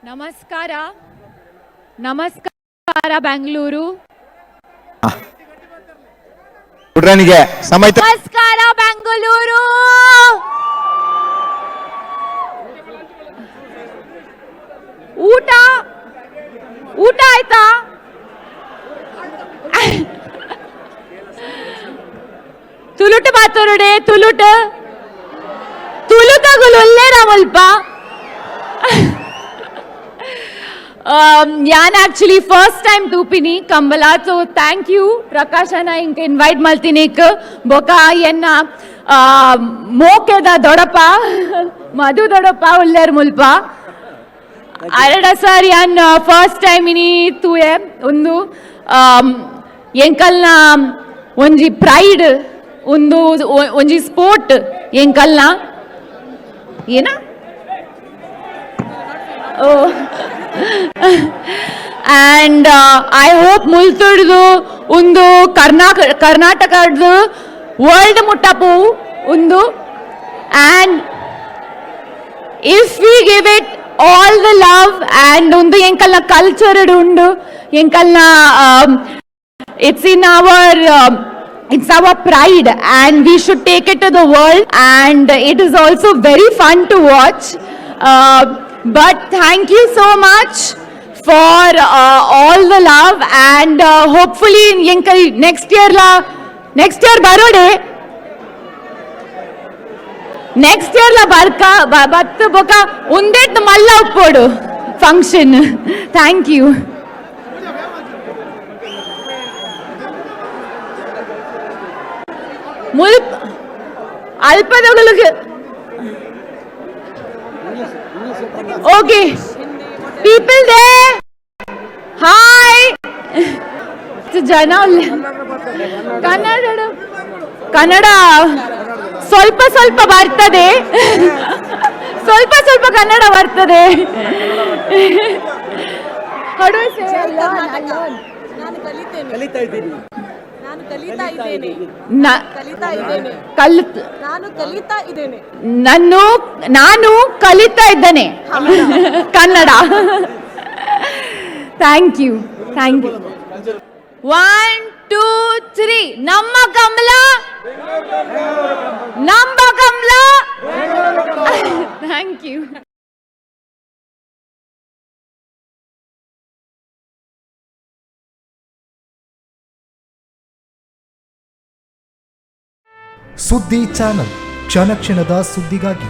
ನಮಸ್ಕಾರ, ನಮಸ್ಕಾರ ಬ್ಯಾಂಗ್ಳೂರು. ಹುಡ್ರನಿಗೆ ಸಮಯ. ನಮಸ್ಕಾರ ಬೆಂಗಳೂರು. ಊಟ ಊಟ ಆಯ್ತಾ? ತುಳುಟು ಮಾತಾಡುಡೆ. ತುಳುಟ್ ತುಳುತಗುಲು ಉಲ್ಲೇರ ಮುಲ್ಪ. ಯಾನ್ ಆಕ್ಚುಲಿ ಫಸ್ಟ್ ಟೈಮ್ ತೂಪಿನಿ ಕಂಬಳ. ಸೊ thank you ಪ್ರಕಾಶನ ಇಂಕ್ ಇನ್ವೈಟ್ ಮಲ್ತಿನಿಕ್. ಬೊಕ ಎನ್ನ ಮೋಕೆದ ದೊಡಪ ಮಧು ದೊಡಪ ಉಲ್ಲೇರ್ ಮುಲ್ಪ. ಅರಡ ಸರ್, ಯಾನ್ ಫಸ್ಟ್ ಟೈಮ್ ಇನಿ ತೂಯೆ. ಒಂದು ಎಂಕಲ್ನ ಒಂಜಿ ಪ್ರೈಡ್, ಒಂದು ಒಂಜಿ ಸ್ಪೋರ್ಟ್ ಎಂಕಲ್ನ ಏನ. ಓ, ಆ್ಯಂಡ್ I hope ಮುಲ್ತುಡ್ದು ಒಂದು ಕರ್ನಾಟಕದ ವರ್ಲ್ಡ್ ಮುಟ್ಟಪು ಒಂದು. And if we give it all the love and ಒಂದು ಎಂಕಲ್ನ ಕಲ್ಚರ್ ಉಂಡು, ಎಂಕಲ್ನ it's our pride and we should take it to the world, and it is also very fun to watch. But thank you so much for all the love and hopefully ಎಂಕಲ್ next year law, next year ಬರೋಡೆ, next year ಲ ಬರ್ಕ ಬತ್ತು ಬೊಕ ಉಂದೆಟ್ ಮಲ್ಲ ಉಪ್ಪೋಡು function. Thank you. ಮುಲ್ಪ ಅಲ್ಪದಗಳಿಗೆ. Okay, people they, hi ಜನ. ಕನ್ನಡ, ಕನ್ನಡ ಸ್ವಲ್ಪ ಸ್ವಲ್ಪ ಬರ್ತದೆ, ಸ್ವಲ್ಪ ಸ್ವಲ್ಪ ಕನ್ನಡ ಬರ್ತದೆ. How do I say I learn, I learn. ನಾನು ಕಲಿತೇನೆ. ಕಲಿತಾ ಇದ್ದೀನಿ. ನಾನು ಕಲಿತಾ ಇದ್ದೇನೆ. ಕಲಿತಾ ಇದ್ದೇನೆ. ಕಲಿತ್ ನಾನು ಕಲಿತಾ ಇದ್ದೇನೆ. ನಾನು ಕಲಿತಾ ಇದ್ದೇನೆ Kannada. Thank you, thank you. One, two, three. ನಮ್ಮ ಕಂಬಳ, ನಮ್ಮ ಕಂಬಳ. Thank you. ಸುದ್ದಿ ಚಾನಲ್, ಕ್ಷಣ ಕ್ಷಣದ ಸುದ್ದಿಗಾಗಿ.